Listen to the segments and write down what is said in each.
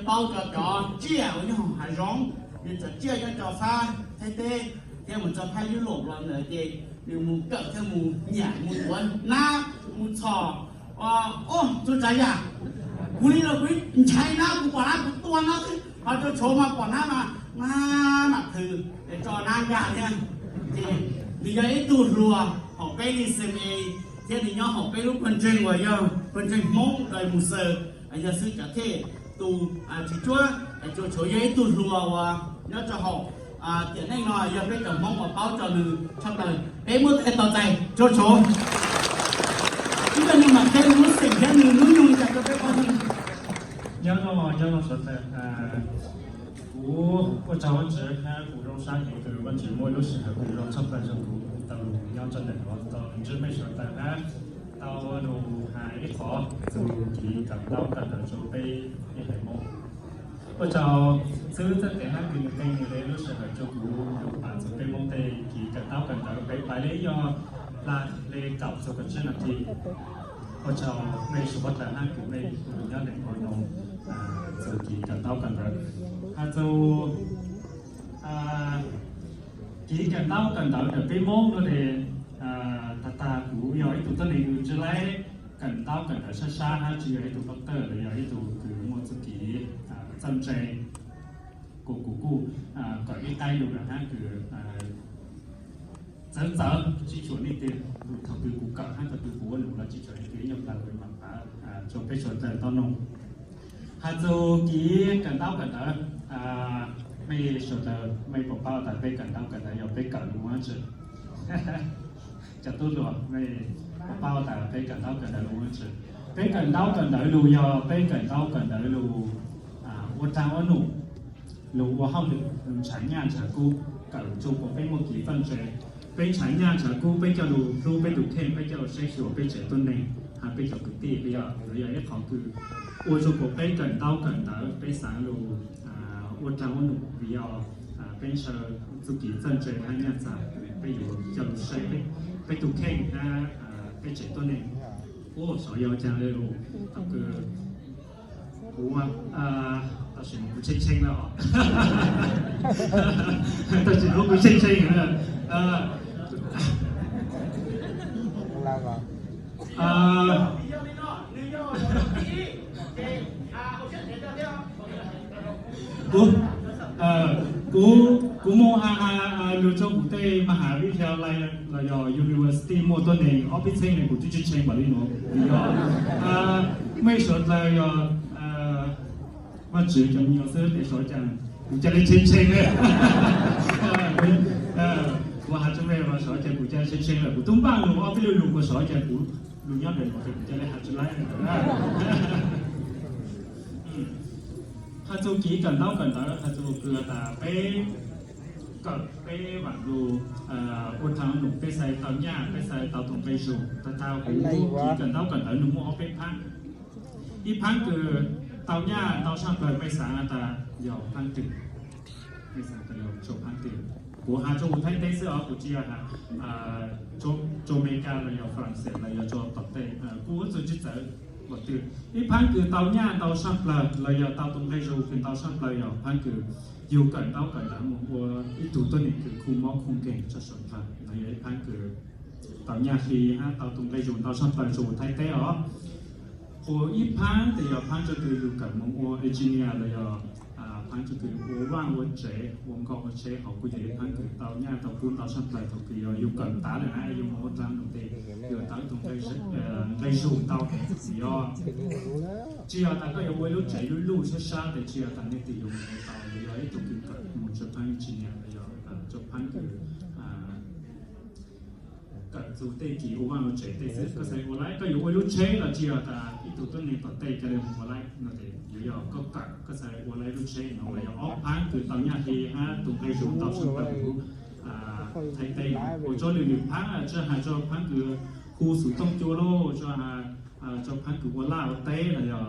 Paub tso cov tsiaj uas nyob hauv hav zoov, nws cov tsiaj nyob rau fab Thaib teb thiab mus txog fab Yus Lauj los ntawd ces nws mus kawm thiab mus nyiam mus tuav nab mus txhom, o, txhua tsav yam. Kuv li los kuv ntshai nab, kuv pom nab kuv tua nab xwb, ho rau tshauv mas pom nab mas nab mam plhws es tso nab nkag thiab. Ces nws yog ib tug hluas hauv peb li C M A thiab nws nyob hauv peb lub pawg ntseeg uas yog pawg ntseeg Hmoob Dais Mus Xaws, yog xib hwb cov thej tus tswv cuab, Tsuas Tshauv yog ib tug hluas uas nyob rau hauv tiam neej no yog peb cov Hmoob uas paub rau nws tshaj plaws. Peb muab tej tos txais Tsuas Tshauv. Ib pliag nws mam qhia nws lub xeem thiab nws hnub nyoog li cas rau peb paub. Nyob zoo, nyob zoo sawv daws. Kuv ua tsaug Vajtswv hab kuv zoo sab heev kws Vajtswv muaj ib lub sij hawm kws zoo tshaj plaws rau kuv tau nyob tso ntawm no tau ntsib mej sawv daws hab tau lug has ib qho txug kev kawm ntaub kawm ntawv rau peb ib haiv Moob. Ua tsaug xib hwb Txawj Tev hab kws nws qee nws le lub sij hawm rau kuv lug has txug peb Moob tej kev kawm ntaub kawm ntawv, peb pais le yog plag le kaum txug kaum tsib nas this. Ua tsaug mej suav dlawg hab kws mej nyob ntawm no txug kev kawm ntaub kawm ntawv. Has txug kev kawm ntaub kawm ntawv ntawm peb Moob no ces tag tag kuv yog ib tug tuab neeg kws tsi laib kawm ntaub kawm ntawv sab sab hab tsi yog ib tug doctor los yog ib tug kws muaj txuj kev txawj ntse. Kuv, kuv kuj kawm ib qaib lug lawm hab kws txawv txawv tsi tshuam leej twg, thaum kws kuv kawm hab thaum kws kuv ua lug los tsi tshuam leej twg, ib nyuag plawg kuv mam pav rua peb sawv daws tau noog. Has txug kev kawm ntaub kawm ntawv, mej sawv daws mej puas paub tas peb kawm ntaub kawm ntawv yog peb kawm lug ua dlaab tsi? Cov tub hluas, mej puas paub tas peb kawm ntaub kawm ntawv lug ua dlaab tsi? Peb kawm ntaub kawm ntawv lug yog peb kawm ntaub kawm ntawv lug ua dlaab ua num, lug ua hauj lwm, lug nrhav nyaj nrhav kub, kawm rua kuas peb muaj kev txawj ntse. Peb nrhav nyaj nrhav kub, peb coj lug hlub peb tug kheej, peb coj lug saib xyuas peb tsev tuab neeg hab peb cov kwv tij, yog, yog ib qho kws ua rua kuas peb kawm ntaub kawm ntawv, peb xaav lug ua dlaab ua num, vim yog peb ntshaw txuj kev txawj ntse hab nyaj txag, peb yuav coj lug saib peb tug kheej hab peb tsev tuab neeg. Ua sov yog caag le lug, thaum kws kuv, tam sim no kuv tsheej tsheej lawm os. Tam sim no kuv tsheej tsheej lawm. Kuv, kuv, kuv moog has has lug rua kuv tej maha vib thia lai los yog university muaj tuab neeg ob peb txheej le kuv tub tsi tsheej npaum li nuav. Vim yog mej sawv dlawg yog Vaajtswv cov me nyuam xwb tes sov caag kuv ca le tsheej tsheej le. Kuv has rua mej sov caag kuv ca le tsheej tsheej lawm, kuv tub npaaj lug ob peb lug lug kuas sov caag kuv lug nyob ntawm nuav tes kuv ca le has tsi laib. Has txug kev kawm ntaub kawm ntawv, has txug kws tas peb kawm peb vaam lug ua dlaab ua num, peb xaav tau nyaj, peb xaav tau tug nqe zug. Tag tag kuv kev kawm ntaub kawm ntawv nws muaj ob peb phaab. Ib phaab kws tau nyaj tau saaj plawg, mej xaav tas yog phaab twg? Mej xaav tas yog rua phaab twg? Kuv has rua huv Thaib teb xwb os, kuv tsi yog has rua Amelikas los yog Falanxes los yog rua tom tej, kuv txug tsi txawv npaum twg. Ib phaab kws tau nyaj tau saaj plawg los yog tau tug nqe zug kws tau saaj plawg yog phaab kws yug kawm ntaub kawm ntawv moog ua ib tug tuab neeg kws khuj mob khuj nkeeg tshaj suav dlawg, no yog ib phaab kws tau nyaj hli hab tau tug nqe zug tau saaj plawg rua huv Thaib teb os. Kuv ib phaab tes yog phaab rua kws yug kawm moog ua engineer los yog phaab rua kws ua vaaj ua tsev, ua nkoj ua tsheb, hov kuj yog ib phaab kws tau nyaj tau kub tau saaj plawg thaum kws yog yug kawm tav lawm hab yug moog ua dlaab num tes yug tau ib tug nqe zug tau. Yog tsi yog tas koj yuav ua ib lub tsev lub luj sab sab tes tsi yog tas leej twg yuav moog ua tau, yog ib tug kws kawm moog rua phaab engineer los yog rua phaab kws kawm txug tej kev ua vaaj ua tsev tej xwb. Koj xaav ua laib, koj yuav ua lub tsheb los tsi yog tas ib tug tuab neeg tom tej ca le moog ua laib no tes yuav yog koj kawm, koj xaav ua laib lub tsheb no los yog ob phaab kws tau nyaj hli hab tug nqe zug tau saaj plawg huv Thaib teb. Ua rua lwm lwm phaab, tsi has rua phaab kws hu xov tooj cua lauj, rua phaab kws ua laj ua teb los yog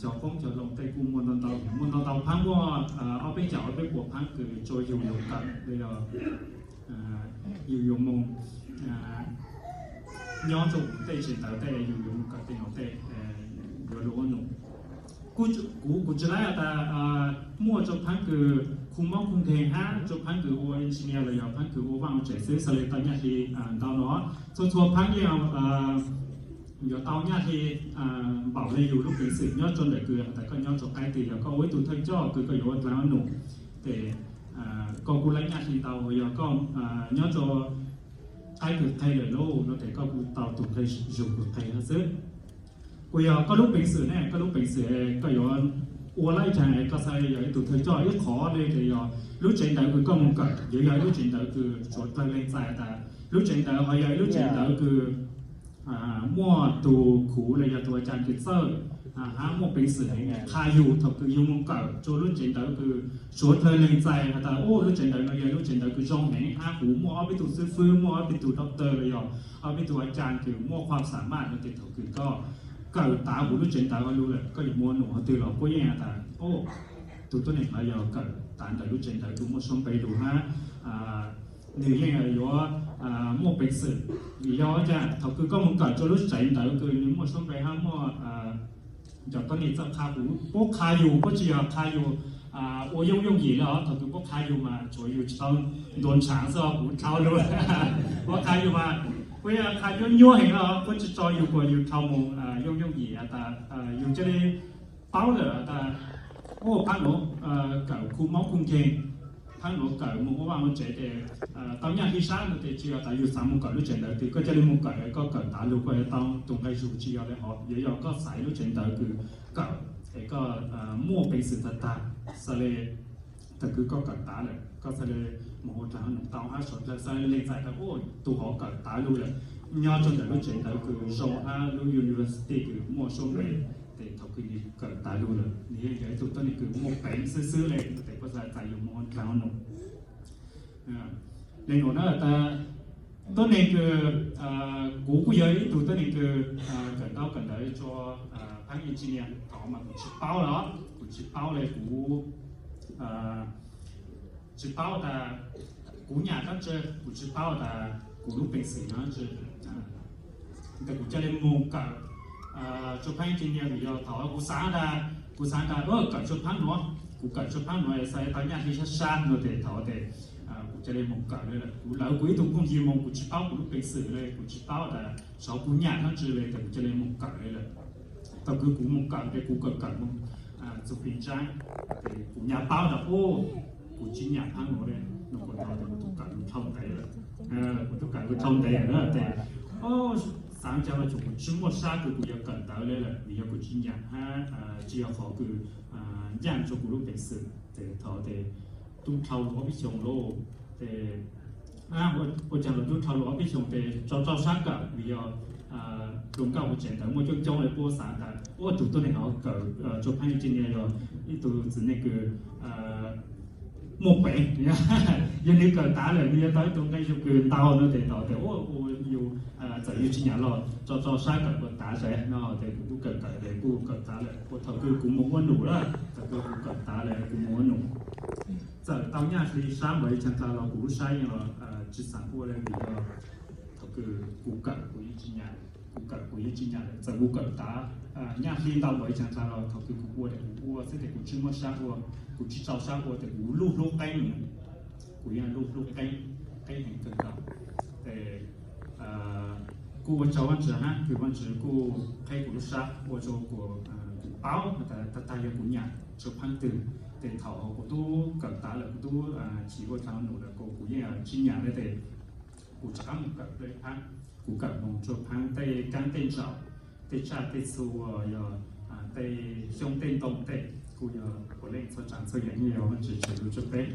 cog qoob cog loo tej kuj muaj ntau ntau, muaj ntau ntau phaab, muaj ob peb caug ob peb puas phaab kws rua yug yuav kawm los yog yug yuav moog nyob rua tej tsev ntawv tej, yug yuav moog kawm tej no tej, yuav lug ua num. Kuv, kuv tsis laib has tas muaj rua phaab kws khu mob khu nkeeg hab rua phaab kws ua engineer los yog phaab kws ua vaaj ua tsev xwb, xaav le tau nyaj hli ntau no. Txhua txhua phaab yeej yuav tau nyaj hli npaum le yug lub peev xwm nyob rua ntawm kws has tas koj nyob rua qaib twg, yog koj ua ib tug thawj coj kws koj yuav ua dlaag num, tes koj kuj laib nyaj hli ntau, yog koj nyob rua qaib kws qhe lawm lauj no tes koj kuj tau tug nqe zug kws qhe xwb. Kuj yog koj lub peev xwm ne, koj lub peev xwm koj yuav ua laib caag, koj xaav yog ib tug thawj coj ib qhov le tes yog lub tsev ntawv kws koj moog kawm yuav yog ib lub tsev ntawv kws suav dlawg leeg txais tas lub tsev ntawv ho yog ib lub tsev ntawv kws muaj tug khuv los yog tug a caa kws txawj hab muaj peev xwm qha yug thaum kws yug moog kawm rua lub tsev ntawv kws suav dlawg leeg txais has tas lub tsev ntawv no yog lub tsev ntawv kws zoo heev hab huv muaj ob peb tug xib fwb, muaj ob peb tug doctor los yog ob peb tug a caa kws muaj khuam xam maj no tes thaum kws koj kawm tav huv lub tsev ntawv hov lug lawm koj yuav moog num hov twg los puab yeej has tas tug tuab neeg no yog kawm tav ntawm lub tsev ntawv kws muaj suab npe lug hab nwg yeej yuav muaj peev xwm. Vim yog cas? Thaum kws koj moog kawm rua lub tsev ntawv kws nwg muaj suab npe hab muaj cov tuab neeg txawj qha huv, puab qha yug puab tsis yog qha yug ua yooj yooj yim le os. Thaum kws puab qha yug mas tsuav yug tsis tau ntuas ntshaav xwb, kuv dlhau lug. Puab qha yug mas puab yeej qha nyuab nyuab heev le os, puab tsis tso yug kuas yug dlhau moog yooj yooj yim has tas yug ca le paub lawm has tas ua phaab nuav kawm khu mob khu nkeeg, phaab nuav kawm moog ua vaaj ua tsev tes tau nyaj hli sab no tes tsis yog tas yug xaav moog kawm lub tsev ntawv twg koj ca le moog kawm, koj kawm tav lug koj yuav tau tug nqe zug tsis yog le hov, yuav yog koj xaiv lub tsev ntawv kws kawm es koj muaj peev xwm tag tag, xaav le thaum kws koj kawm tav lawm koj xaav le moog ua dlaag num tau hab suav dlawg xaav le leeg txais tas ua tug hov kawm tav lug lawm nyob rua ntawm lub tsev ntawv kws zoo hab lub university kws muaj suab npe, tes thaum kws nwg kawm tav lug lawm nwg yeej yog ib tug tuab neeg kws muaj peev xwb xwb le no tes puab xaav txais yug moog ua dlaag num. Le nuav na tas tuab neeg kws kuv kuj yog ib tug tuab neeg kws kawm ntaub kawm ntawv rua phaab engineer tod mas kuv tsis paub los kuv tsis paub le, kuv tsis paub tas kuv nyam dlaab tsi, kuv tsis paub tas kuv lub peev xwm no dlaab tsi. Tes kuv ca le moog kawm rua phaab engineer vim yog thaum kuv xaav tas, kuv xaav tas kawm rua phaab nuav, kuv kawm rua phaab nuav xaav tau nyaj hli sab sab no tes thaum tes kuv ca le moog kawm le lawm. Kuv lawv kuv ib tug phooj ywg moog, kuv tsis paub kuv lub peev xwm le, kuv tsis paub tas xyov kuv nyam dlaab tsi le tes kuv ca le moog kawm le lawm. Thaum kws kuv moog kawm tes kuv kawm kawm moog txug pis ntsaab, tes kuv nyam paub tas kuv tsis nyam phaab nuav le, no kuv tau tes kuv tub kawm lug dhau ntev lawm. Kuv tub kawm lug dhau ntev lawm na tes xaav caag los tsuas kuv tsis muaj sab kws kuv yuav kawm ntawv le lawm vim yog kuv tsis nyam hab tsis yog qhov kws ncaaj rua kuv lub peev xwm. Tes thaum tes tub dhau lug ob peb xyoos lauj, tes ua caag los tub dhau lug ob peb xyoos tes tso rau sab kawm vim yog hluas nkauj hauv tsev ntawd muaj coob coob le, puab xaav tas ua tug tuab neeg hov kawm rua phaab engineer yog ib tug txiv neej kws muaj peev, yog nwg kawm tav lawm nwg yuav tau ib tug nqe zug kws ntau no tes thaum tes ua yug txawm yug tsis nyam los tso rau sab kawm kuas tav tes no tes kuv kuj kawm kawm tes kuj kawm tav lawm. Kuas thaum kws kuv moog ua num lawm, thaum kws kuv kawm tav lawm kuv moog ua num, txawm tau nyaj hli sab npaum le caag tas los kuv lub sab yeej los tsis xaav ua le vim yog thaum kws kuv kawm kuv yeej tsis nyam, kuv kawm kuv yeej tsis nyam lawm. Txawm kuv kawm tav nyaj hli ntau npaum le caag tas los thaum kws kuv ua tes kuv ua xwb tes kuv tsis muaj sab ua, kuv tsis tau sab ua tes kuv lub hlub qeeb, kuv yeej lub hlub qeeb, qeeb heev kawg nkaus. Tes kuj ua tsaug Vaajtswv hab kws Vaajtswv kuj qheb kuv lub sab ua rua kuas kuv paub tas tag yog kuv nyam rua phaab twg. Tes thaum kuv tub kawm tav lawm kuv tub chim ua dlaag num lawm kuas kuv yeej tsis nyam le tes kuv rov qab moog kawm le phaab. Kuv kawm moog rua phaab tej kaab tej ntsaum, tej tsaj tej txhu, yog tej xyoob tej ntoo tej, kuj yog puav leej txhua tsaav txhua yaam yeej yog Vaajtswv tswv lug rua peb.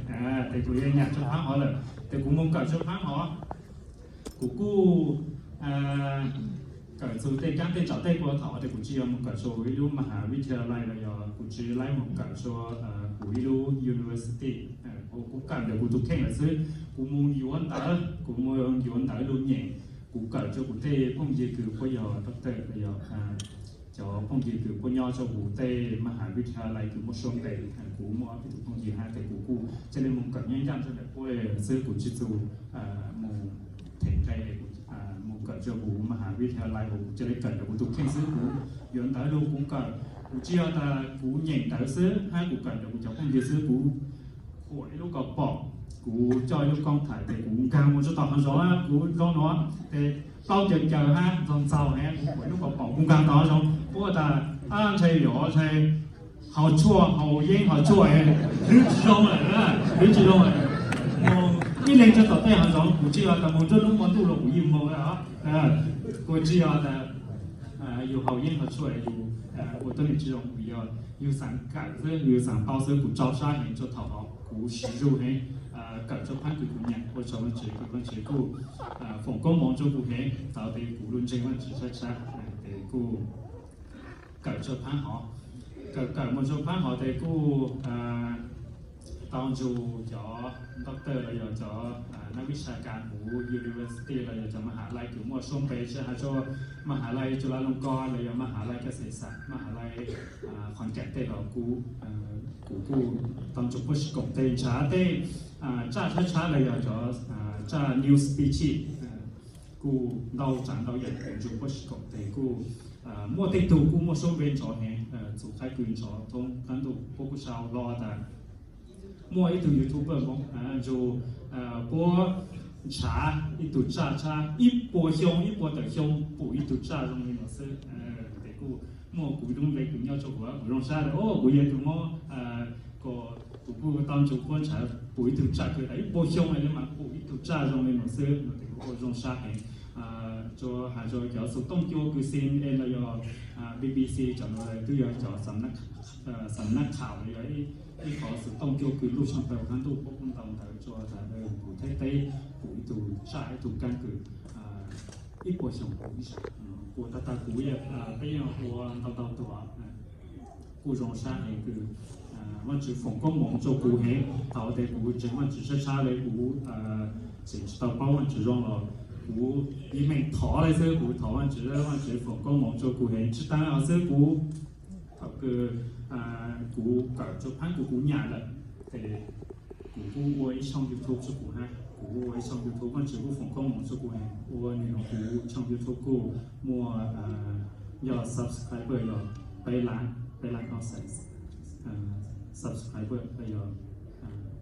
Tes kuv yeej nyam rua phaab hov lawm tes kuv moog kawm rua phaab hov. Kuv kuj kawm txug tej kaab tej ntsaum tej kuj thaum tes kuv tsis yog moog kawm rua ib lub maha vidyalay los yog kuv tsis laib moog kawm rua kuv ib lub university. Kuv kawm ntawm kuv tug kheej lawm xwb. Kuv moog yuav ntawv, kuv moog yuav ntawv lug nyeem, kuv kawm rua kuv tej phooj ywg kws puab yog doctor los yog cov phooj ywg kws puab nyob rua huv tej maha vidyalay kws muaj suab npe. Kuv muaj ob peb tug phooj ywg hab tes kuv kuj ca le moog kawm nyob ncaaj rua ntawm puab xwb, kuv tsis txug moog them nqe moog kawm rua huv maha vidyalay, kuv ca le kawm ntawm kuv tug kheej xwb. Kuv yuav ntawv lug kuv kawm Kuv tsis yog tas kuv nyeem ntawv xwb hab kuv kawm ntawm kuv cov phooj ywg xwb, kuv huam ib lub kaus paum, kuv coj ib lub koob thaij tes kuv nkaag mus rua tom hav zoov, kuv zoo nuav tes plaub caws caws hab ntxaug ntxaug hab kuv huam ib lub kaus paum kuv nkaag tom hav zoov, kuv tas ntshe yuav ntshe haus tshuaj, haus yeeb haus tshuaj, hlwb tsis zoo lawm, hlwb tsis zoo lawm. Ib leeg rua tom tej hav zoov, kuv tsis yog tas moog nruab hnub ua ntuj los kuv yeej moog, kuv tsis yog tas yus haus yeeb haus tshuaj yus ua tuab neeg tsis zoo, kuv yog yus xaav kawm xwb, yus xaav paub xwb. Kuv tsaug sab heev rua thaum kuv siv zug heev kawm rua phab kws kuv nyam, ua tsaug Vaajtswv kws Vaajtswv kuj foom koob moov rua kuv heev, txawm tes kuv lug ntseeg Vaajtswv tshab tshab tes kuj kawm rua phab hov, kawm kawm moog rua phab hov tes kuj tau nrug cov doctor los yog cov nab vib sa kas huv university los yog cov ma ha lai kws muaj suab npe tsi has rua ma ha lai Chulalongkorn los yog ma ha lai Kaxes, ma ha lai Qhov Cai tej los kuv kuj tau nrug puab sib koom tes nrhav tej tsaj tshab tshab los yog cov tsaj news pici kuj ntau tsav ntau yam kuv nrug puab sib koom tes kuj muaj tej tug kuj muaj suab npe nrov heev, txhum qaib kws nrov thoob qab ntuj. Puab kuj sau hlo tas muaj ib tug YouTuber nrug puab nrhav ib tug tsaj tshab ib puas xyoo ib puas tawm xyoo pum ib tug tsaj zoo li no xwb. Tes kuj muaj kuv lub npe kws nyob rua kuv, kuv zoo sab tas kuv yog ib tug mob ko, kuv kuj tau nrug puab nrhav pum ib tug tsaj kws tas ib puas xyoo le mas pum ib tug tsaj zoo li no xwb no tes kuv kuj zoo sab heev. Rua has rua cov xuv tooj cua kws CNN los yog BBC cov no twb yog cov xam nab kham los yog ib qhov xuv tooj cua kws luj tshaaj plaws qab ntuj, puab kuj ntau ntawv rua tas kuv Thaib teb pum ib tug tsaj ib tug kaab kws ib puas xyoo pum ib zaug. Kuv tag tag kuv peb yeej ua ntau ntau tug kuj zoo sab heev kws Vaajtswv foom koob moov rua kuv heev. Thaum tes kuv ntseeg Vaajtswv tshab tshab le kuv tseem tsis tau paub Vaajtswv zoo los kuv yeej meem thov le xwb, kuv thov Vaajtswv, Vaajtswv foom koob moov rua kuv heev. Tsis taag le xwb, kuv thaum kws kuv kawm rua phab kws kuv nyam lawm tes kuv kuj ua ib tshooj YouTube rua kuv hab, kuv ua ib tshooj YouTube, Vaajtswv kuj foom koob moov rua kuv heev. Ua nwg kuv tshooj YouTube kuj muaj yog subscriber yog peb lab, peb lab koj subscriber yog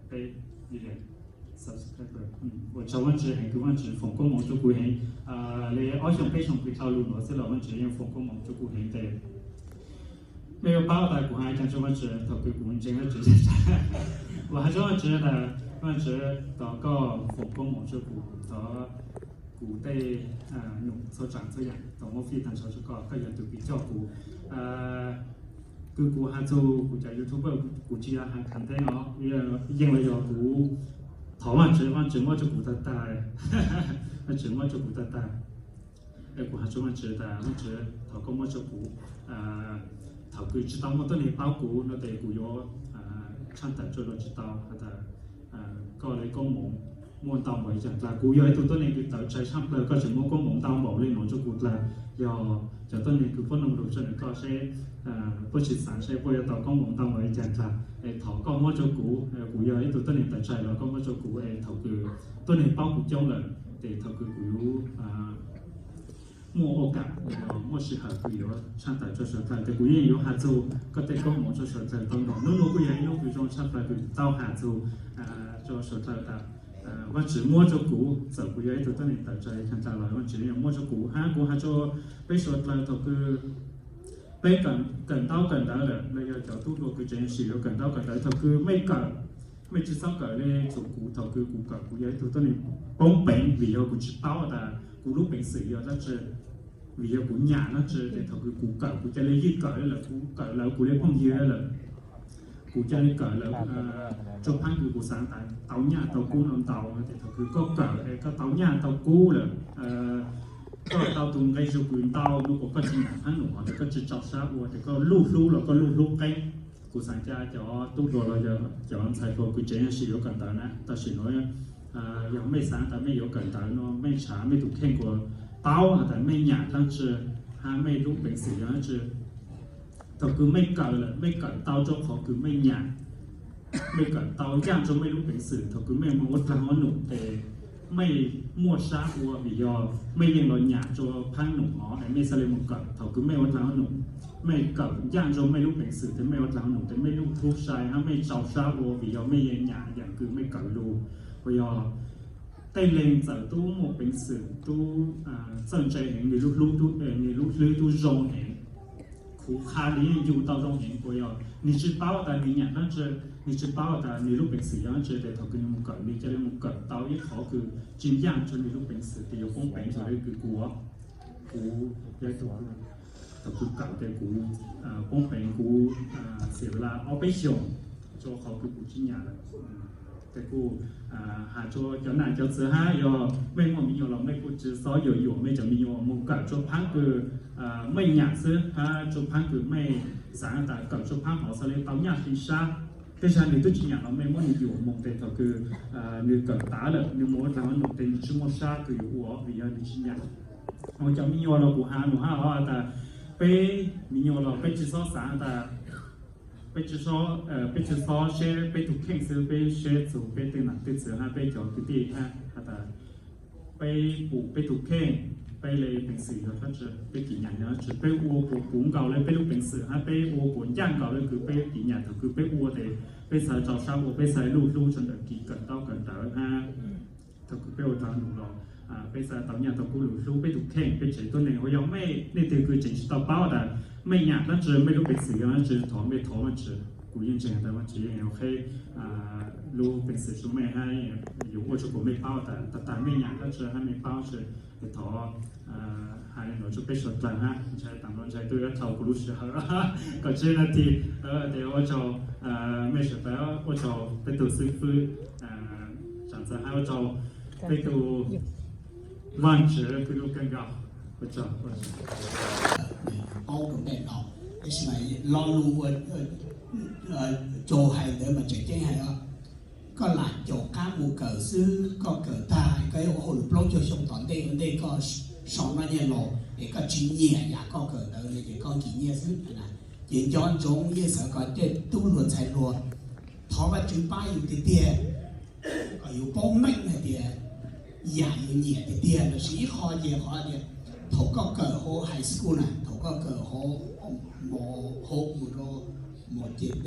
peb million subscriber. Ua tsaug Vaajtswv heev kws Vaajtswv foom koob moov rua kuv heev. Le ob xyoo peb xyoo kws dhau lug nuav xwb los Vaajtswv yeej foom koob moov rua kuv heev tes mej yuav paub tas kuv has caag rua Vaajtswv thaum kws kuv ntseeg Vaajtswv. Kuv has rua Vaajtswv tas Vaajtswv, thov koj foom koob moov rua kuv, thov kuv tej nyuam txhua tsaam txhua yaam tau muab fij taag nrho rua koj, koj yog tug kws coj kuv. Kws kuv has txug kuv cov YouTuber, kuv tsis yog has khav theeb os, yeej le yog kuv thov Vaajtswv, Vaajtswv muab rua kuv tag tag, Vaajtswv muab rua kuv tag tag. Es kuv has rua Vaajtswv tas Vaajtswv thov koj muab rua kuv, thaum kws tsis tau muaj tuab neeg paub kuv no tes kuv yuav tshaj tawm rua los tsis tau has tas koj le koob moov muaj ntau npaum li caag dlaag. Kuv yog ib tug tuab neeg kws tawv tsai tshaj plawg, koj tseem muab koob moov ntau npaum le nuav rua kuv dlaag. Yog cov tuab neeg kws puab noog lug rua nwg koj seb puab tsis xaav seb puab yuav tau koob moov ntau npaum li caag dlaag. Es thov koj muab rua kuv, kuv yog ib tug tuab neeg tawv tsai los koj muab rua kuv es thaum kws tuab neeg paub kuv coob lawm tes thaum kws kuv muaj ua kam, muaj sij hawm kws yuav tshaj tawm rua suav dlawg tes kuv yeej yuav has txug koj tej koob moov rua suav dlawg tau npaum. Nub nuav kuj yog ib nub kws zoo tshaj plawg kws tau has txug rua suav dlawg tas Vaajtswv muab rua kuv, txawm kuv yog ib tug tuab neeg tawv tsai tag tag los Vaajtswv yeej muab rua kuv. Hab kuv has rua peb suav dlawg thaum kws peb kawm ntaub kawm ntawv lawm los yog cov tub hluas kws tseem sim yuav kawm ntaub kawm ntawv, thaum kws mej kawm, mej tsis txhob kawm le txhum kuv. Thaum kws kuv kawm kuv yog ib tug tuab neeg poob peev vim yog kuv tsis paub tas kuv lub peev xwm yog dlaab tsi, vim yog kuv nyam dlaab tsi. Tes thaum kws kuv kawm kuv ca le yeej kawm lawm, kuv kawm lawv kuv le phooj ywg lawm, kuv ca le kawm lawv rua phaab kws kuv xaav tas tau nyaj tau kub no ntau. Tes thaum kws koj kawm es koj tau nyaj tau kub lawm, koj tau tus nqe zug kws ntau nub kuas koj tsis nyam phaab num hov tes koj tsis tso sab ua tes koj luj hlub los koj luj hlub qeeb. Kuv xaav ca cov tub hluas los cov ntxhais hluas kws tseem sim yuav kawm ntawv na, tam sim nuav yog mej xaav tas mej yuav kawm ntawv no mej nrhav mej tus kheej kuas paub has tas mej nyam dlaab tsi hab mej lub peev xwm yog dlaab tsi. Thaum kws mej kawm lawm mej kawm tau rua qhov kws mej nyam, mej kawm tau ncaaj rua mej lub peev xwm, thaum kws mej moog ua dlaag ua num tes mej muaj sab ua vim yog mej yeej los nyam rua phaab num hov es mej xaav le moog kawm. Thaus kws mej ua dlaag num, mej kawm ncaaj rua mej lub peev xwm tes mej ua dlaag num tes mej lub hlub sai hab mej tsaus sab ua vim yog mej yeej nyam yaam kws mej kawm lug. Kuas yog tej leeg txawm tub muaj peev xwm tub txawj ntse heev, nwg lub hlwb tub, nwg lub hlwb tub zoo heev, khuv qha nwg yeej ncu tau zoo heev. Kuas yog nwg tsi paub tas nwg nyam dlaab tsi, nwg tsi paub tas nwg lub peev xwm yog dlaab tsi tes thaus kws nwg moog kawm nwg ca le moog kawm tau ib qhov kws tsi ncaaj rua nwg lub peev xwm tes yuav poob peev rua le kws kuv, kuv thaus kws kawm tes kuv poob peev kuv xiam la ob peb xyoos rua qhov kws kuv tsi nyam lawm. Tes kuj has rua cov nam cov txwv hab yog mej muaj me nyuam los mej kuj tsi xob yuam yuam mej cov me nyuam moog kawm rua phaab kws mej nyam xwb hab rua phaab kws mej xaav tas kawm rua phaab hov xaav le tau nyaj qi sab. Tej zag nwg tub tsi nyam los mej muab nwg yuam moog tes thaus kws nwg kawm tav lawm nwg moog ua dlaag num tes nwg tsi muaj sab kws yuav ua vim yog nwg tsi nyam. Ua cov me nyuam los kuv has num hab hov tas peb me nyuam los peb tsi xob xaav tas peb tsi, peb tsi xob seb peb tug kheej xwb, peb seb txug peb tej nam tej txwv hab peb cov kwv tij hab has tas peb pum peb tug kheej, peb le peev xwm yog dlaab tsi, peb kis nyam yog dlaab tsi, peb ua puas puv nkaus le peb lub peev xwm hab peb ua puas ncaaj nkaus le kws peb kis nyam thaus kws peb ua tes peb xaav tsaus sab ua, peb xaav lub hlub rua ntawm kis kawm ntaub kawm ntawv hab thaus kws peb ua dlaag num los peb xaav tau nyaj tau kub lug hlub peb tug kheej peb tsev tuab neeg. Ua yog mej leej twg kws tseem tsi tau paub tas mej nyam dlaab tsi, mej lub peev xwm yog dlaab tsi, thov mej thov Vaajtswv. Kuv yeej ntseeg tas Vaajtswv yeej qheb lub peev xwm rua mej hab yuav ua rua kuas mej paub tas tag tag mej nyam dlaab tsi hab mej paub tsi. Tes thov has le nuav rua peb suav dlawg hab ntshai tas nplo ntshai tub yuav dhau kuv lub sij hawm kaum tsib nas this. Tes ua tsaug mej suav dlawg, ua tsaug peb tug xib fwb Tsaam Ntxawg hab ua tsaug peb tug Vaajtswv peb lub kawg nkaus. Ua tsaug. Paub rua ntej no, tab sis mas lo lus ua tsaug hais ntawd mas tseem ceeb hais os. Koj lam caum qab mus kawm xwb, koj kawm tag koj yuav ua hauj lwm plaub caug xyoo tom ntej ua ntej koj so noj nyiaj laus es koj tsis nyiam yam koj kawm ntawd no ces koj kis nyiaj xwb. Ces nco ntsoov yeej xav kom tej tub hluas ntxhais hluas thov Vaajtswv pab yus tiag tiag, kom yus paub meej hais tias yam yus nyiam tiag tiag los sis ib qho ces qhov tias thaum koj kawm hauv high school na, thaum koj kawm hauv, hauv mus rau mos ces